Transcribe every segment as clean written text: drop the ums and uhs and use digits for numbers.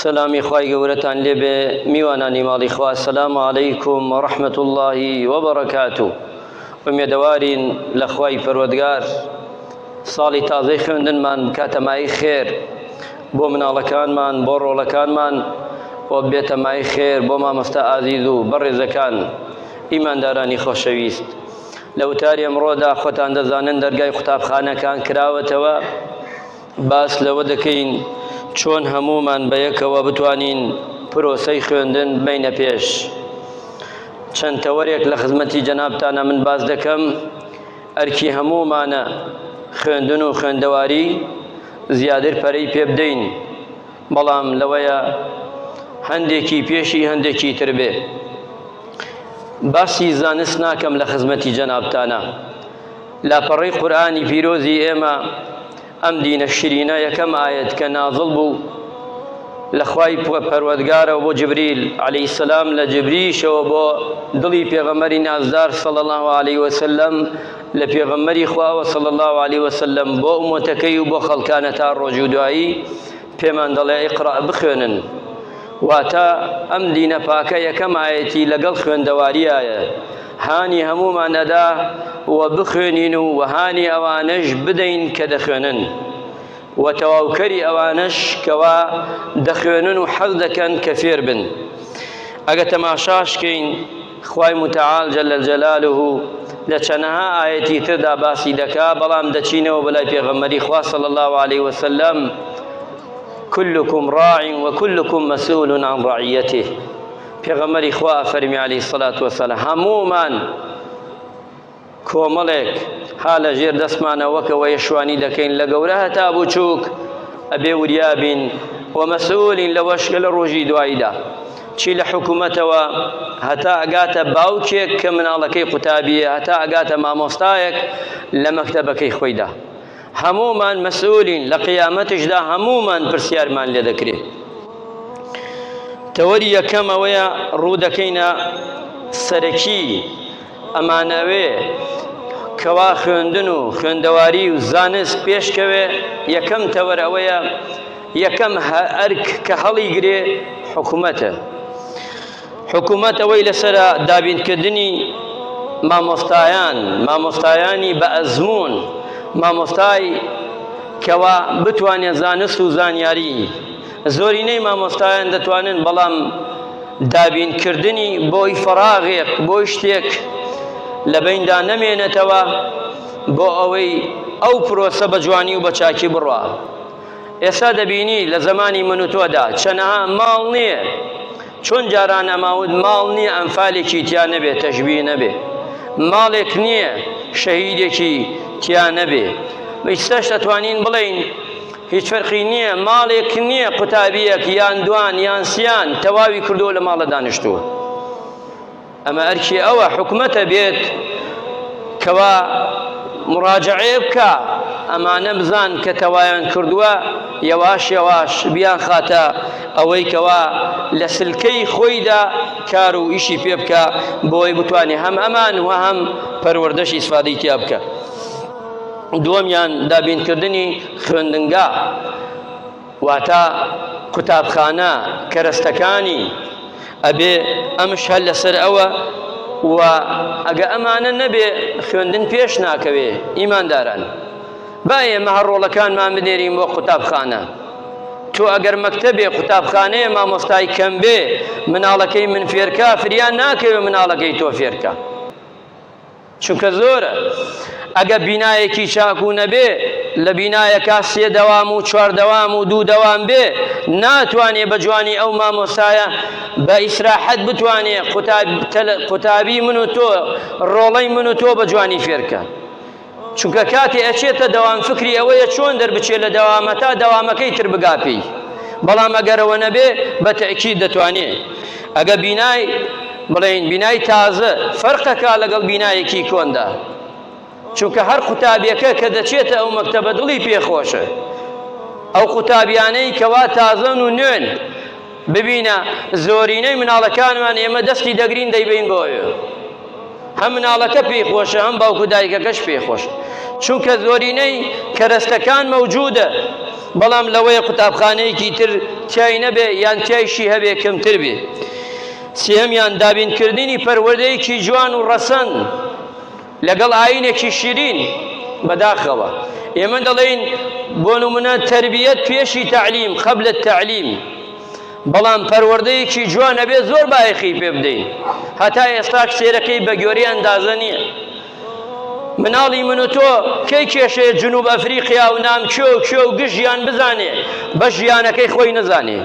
سەلامی خوای گەورەتان لێبێ میوانانی ماڵی خوا السلام علیکم و رحمة الله و بەرەکاته ئومێدەوارین لە خوای پەروەردگار ساڵی تازەی خوێندنمان بکاتە مایەی خێر بۆ مناڵەکانمان بۆ ڕۆڵەکانمان و بێتە مایەی خێر بۆ مامۆستا ئازیز و بەڕێزەکان ئیماندارانی خۆشەویست لە وتاری ئەمڕۆدا خۆتان دەزانن دەرگای قوتابخانەکان کراوەتەوە باس لەوە دەکەین چۆن هەموومان بەیەکەوە بتوانین پرۆسەی خوێندن بینە پێش. چەند تەوەرێک لە خزمەتی جەنابتانە من باس دەکەم ئەرکی هەموومانە خوێندن و خوێندەواری زیادر پەرەی پێ بدەین بەڵام لەوەیە هەندێکی پێشی هەندێکی تر بێ باسی زانست ناکەم لە خزمەتی جەنابتانە لاپەڕەی قورئانی پیرۆزی ئێمە ئەم دینە شیرینە یەکەم ئایەت کە نازڵ بوو لە خوای پەروەردگارەوە بۆ جبریل عەلەیهی السلام لە جبریشەوە بۆ دڵی پێغەمبەری نازدار صلی الله علیه وسلم لە پێغەمبەری خواوە صلی الله علیه وسلم بۆ ئومەتەکەی و بۆ خەڵکانە تا ڕۆژی و دوایی پێمان دەڵێ اقرأ بخوێنن واتە ئەم دینە پاکە یەکەم ئایەتی لەگەڵ خوێندەواریایە هانی هەموومان ئەدا و بخوێنین و وەهانی ئەوانەش بدەین کە دەخوێنن و تەواوکەری ئەوانەش کەوا دەخوێنن و حەز دەکەن کە فێر بن ئەگە تەماشاشکەین خوای متعال جل جلاله لە چەنەها ئایەتی تردا باسی دەکا بەڵام دەچینەوە بەلای پێغەمبەری خوا صلی الله علیه وسلم كلكم راع وكلكم مسؤول عن رعيته پێغەمبەری خوا ئەفەرمی علیه الصلاة والسلام هەموومان کۆمەڵێک ها لە ژێر دەستمانە وەکەوەیە شوانی دەکەین لە گەورە هەتا بچووک ئەبێ وریا بین و مەسئولین لەوەش کە لە ڕۆژی دواییدا چی لە حکوومەتەوە هەتا ئەگاتە باوکێک کە مناڵەکەی قوتابیە هەتا ئەگاتە مامۆستایەک لە مەکتەبەکەی خۆیدا هەموومان مەسئولین لە قیامەتیشدا هەموومان پرسیارمان لێ دەکرێت تەوەری یەکەم ئەوەیە ڕوو دەکەینە سەرەکی ئەمانەوێ کەوا خوێندن و خوێندەواری و زانست پێشکەوێ یەکەم تەوەر ئەوەیە یەکەم ئەرک کە هەڵیگرێ حکوومەتە حکوومەت ئەوەی لەسرە دابینکردنی مامۆستایان مامۆستایانی بە ئەزموون مامۆستای کەوا بتوانێت زانست و زانیاری زۆرینەی مامۆستایان دەتوانن بەڵام دابینکردنی بۆی فەراغێک بۆی شتێک لە بەیندا نەمێنێتەوە بۆ ئەوەی ئەو پرۆسە بە جوانی و بە چاکی بڕوا ئێستا دەبینی لە زەمانی من و تۆدا چەنەها ماڵ نییە چۆن جاران ئەماوت ماڵ نییە ئەنفالێکی تیا نەبێ تەشبیه نەبێ ماڵێک نییە شەهیدێکی تیا نەبێ ئیستاش دەتوانین بڵێین هیچ فەرقی نییە ماڵێک نییە قوتابیەک یان دوان یان سیان تەواوی کردووە لە ماڵە دانیشتووە ئەمە ئەرکی ئەوە حکومەتە بێت کەوا مراجعەیە بکە ئەمانە بزان کە تەوایان کردووە یەواش یەواش بیان خاتە ئەوەی کەوا لە سلکەی خۆیدا کار و ئیشی پێ بکە بۆی بتوانێ هەم ئەمان و هەم پەروەردەش ئیسفادەی تیا بکە دووەمیان دابینکردنی خوێندنگا واتە قوتابخانە کەرەستەکانی ئەبێ ئەمش هەر لەسەر ئەوە و ئەگە ئەمانە نەبێ خوێندن پێش ناکەوێ ئیمانداران با ئێمە هەر ڕۆڵەکانمان بنێرین بۆ قوتابخانە تۆ ئەگەر مەکتەبێ قوتابخانەیە مامۆستای کەم بێ مناڵەکەی من فێرکا فریان ناکەوێ مناڵەکەی تۆ فێرکە چونکە زۆرە ئەگە بینایەکی چاک و نەبێ لە بینایەکە سێ دەوام و چوار دەوام و دوو دەوام بێ ناتوانێ بە جوانی ئەو مامۆستایە بە ئیسراحەت بتوانێ قوتابی من و تۆ ڕۆڵەی من و تۆ بە جوانی فێرکە چونکە کاتێ ئەچێتە دەوام فکری ئەوەیە چۆن دەربچێت لە دەوامە تا دەوامەکەی تر بگا پێی بەڵام ئەگەرەوە نەبێ بە تەئکید دەتوانێ ئەگە بینای بڵێین بینای تازە فەرقەکە لەگەڵ بینایەکی کۆندا چونکە هەر قوتابیەکە کە دەچێتە ئەو مەکتەبە دڵی پێخۆشە ئەو قوتابیانەی کەوا تازەن و نوێن ببینە زۆرینەی مناڵەکانمان ئێمە دەستی دەگرین دەیبین بۆ ئەوێ هەم مناڵەکە پێی خۆشە هەم باوک و دایکەکەش پێی خۆشە چونکە زۆرینەی کەرەستەکان مەوجودە. بەڵام لەوەیە قوتابخانەیەکی تر تیای نەبێ یان تیایشی هەبێ کەمتر بێ. سێهەمیان دابینکردنی پەروەردەیەکی جوان و ڕەسەن لەگەڵ ئایینێکی شیرین. بەداخەوە ئێمە دەڵێین بۆ نمونە تەربیەت پێشی تەعلیم قبل التعلیم بەڵام پەروەردەیەکی جوان ئەبێ زۆر بایەخی پێ بدەین هەتا ئێستا سێرەکەی بە گۆری ئەندازە نییە مناڵی من و تۆ کەی کێشەیە جنوب ئەفریقیا و نامکێ و کوێ و گشت ژیان بزانێ بە ژیانەکەی خۆی نەزانێ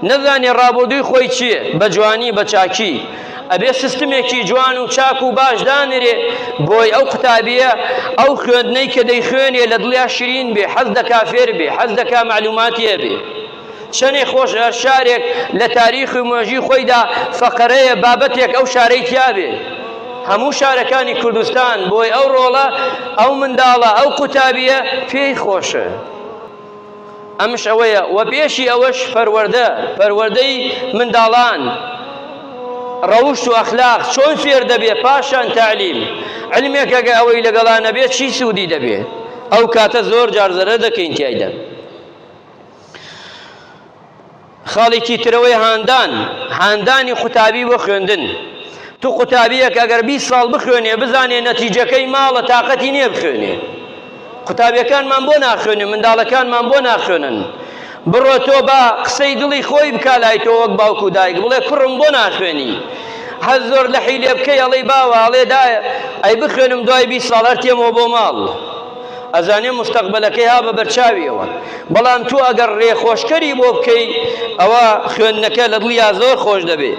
نەزانێ ڕابردووی خۆی چییە بە جوانی بە چاکی ئەبێ سیستمێکی جوان و چاک و باش دانرێ بۆی ئەو قوتابیە ئەو خوێندنەی کە دەیخوێنێ لە دڵیا شیرین بێ حەز دەکا فێر بێ حەز دەکا مەعلوماتی هەبێ چەنێ خۆش هەر شارێک لە تاریخ و مێژووی خۆیدا فەقەرەیە بابەتێک ئەو شارەی تیابێ هەموو شارەکانی کوردستان بۆی ئەو ڕۆڵە ئەو منداڵە ئەو قوتابیە پێی خۆشە ئەمش ئەوەیە و پێشی ئەوەش پەروەردە پەروەردەی منداڵان ڕەوشت و ئەخلاق چۆن فێر دەبێ پاشان تەعلیم علمێک ئەگە ئەوەی لەگەڵا نەبێ چی سوودی دەبێ ئەو کاتە زۆر جار زەرەر دەکەین تیایدا خاڵێکی ترەوەی هاندان هاندانی قوتابی بۆ خوێندن تو قوتابیەک ئەگەر 20 ساڵ بخوێنێ بزانێ نەتیجەکەی ماڵە تاقەتی نییە بخوێنێ قوتابیەکانمان بۆ ناخوێنن منداڵەکانمان بۆ ناخوێنن بڕۆ تۆ با قسەی دڵی خۆی بکا لای تۆ وەک باوک و دایک بڵێ کوڕم بۆ ناخوێنی هەر زۆر لە حیلێ بکەی ئەڵێی باوە ئەڵێ دایە ئەی بخوێنم دوای 20 ساڵ هەر تێمەوە بۆ ماڵ ئەزانێ مستەقبەلەکەی ها بە بەرچاویەوە بەڵام تۆ ئەگەر ڕێخۆشکەری بۆ بکەی ئەوە خوێندنەکە لە دڵیا زۆر خۆش دەبێ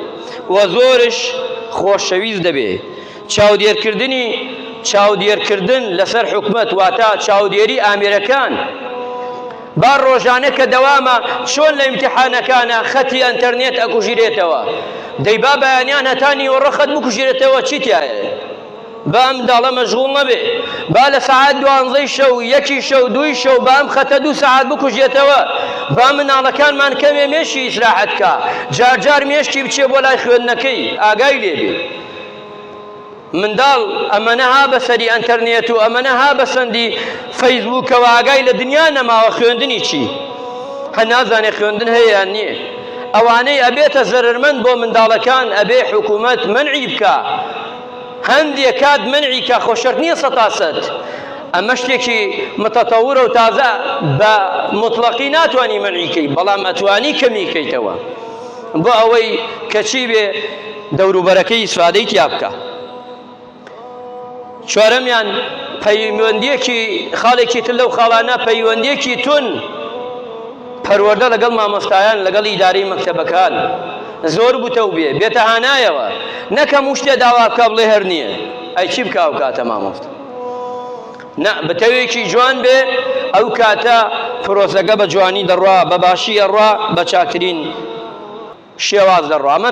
و زۆرش خۆشەویست دەبێ چاودێرکردنی چاودێرکردن لەسەر حکومەت واتە چاودێری ئامێرەکان با ڕۆژانە کە دەوامە چۆن لە ئیمتیحانەکانە خەتی ئەنتەرنێت ئەکوژیرێتەوە دەی با بەیانیان هەتا نیوەڕۆ خەت بکوژیرێتەوە چی تایە با ئەم منداڵە مەشغوڵ نەبێ با لە سەعات دوانزەی شەو یەکی شەو دووی شەو با ئەم خەتە دوو سەعات بکوژێتەوە با مناڵەکانمان کەمێ مێشکی ئیسراحەت کا جار جار مێشکی بچێ بۆ لای خوێندنەکەی ئاگای لێ بێ منداڵ ئەمەنە ها بەسەری ئەنتەرنێت و ئەمەنە ها بەسەندی فەیسبووکەوە ئاگای لە دنیا نەماوە خوێندنی چی هە نازانێ خوێندن هەیە یان نییە ئەوانەی ئەبێتە زەرەرمەند بۆ منداڵەکان ئەبێ حکوومەت مەنعی بکا هەندێ کات مەنعی کا خۆ شەرت نییە سەتا سەت ئەمە شتێکی متەتەورە و تازە بە مطلقی ناتوانی مەنعی کەی بەڵام ئەتوانی کەمی کەیتەوە بۆ ئەوەی کە چی بێ دەوروبەرەکەی ئیسفادەی تیا بکا. چوارەمیان پەیوەندیەکی خاڵێکی تر لەو خاڵانە پەیوەندیەکی تون پەروەردە لەگەڵ مامۆستایان لەگەڵ ئیدارەی مەکتەبەکان زۆر بتەو بێ بێتە هانایەوە نەک هەموو شتێ داوا بکا بڵێ هەر نییە ئەی چی بکا ئەو کاتە مامۆستا نا بتەوێکی جوان بێ ئەو کاتە پرۆسەکە بە جوانی دەڕوا بە باشی ئەڕوا بە چاکترین شێواز دەڕوا. ئەمە.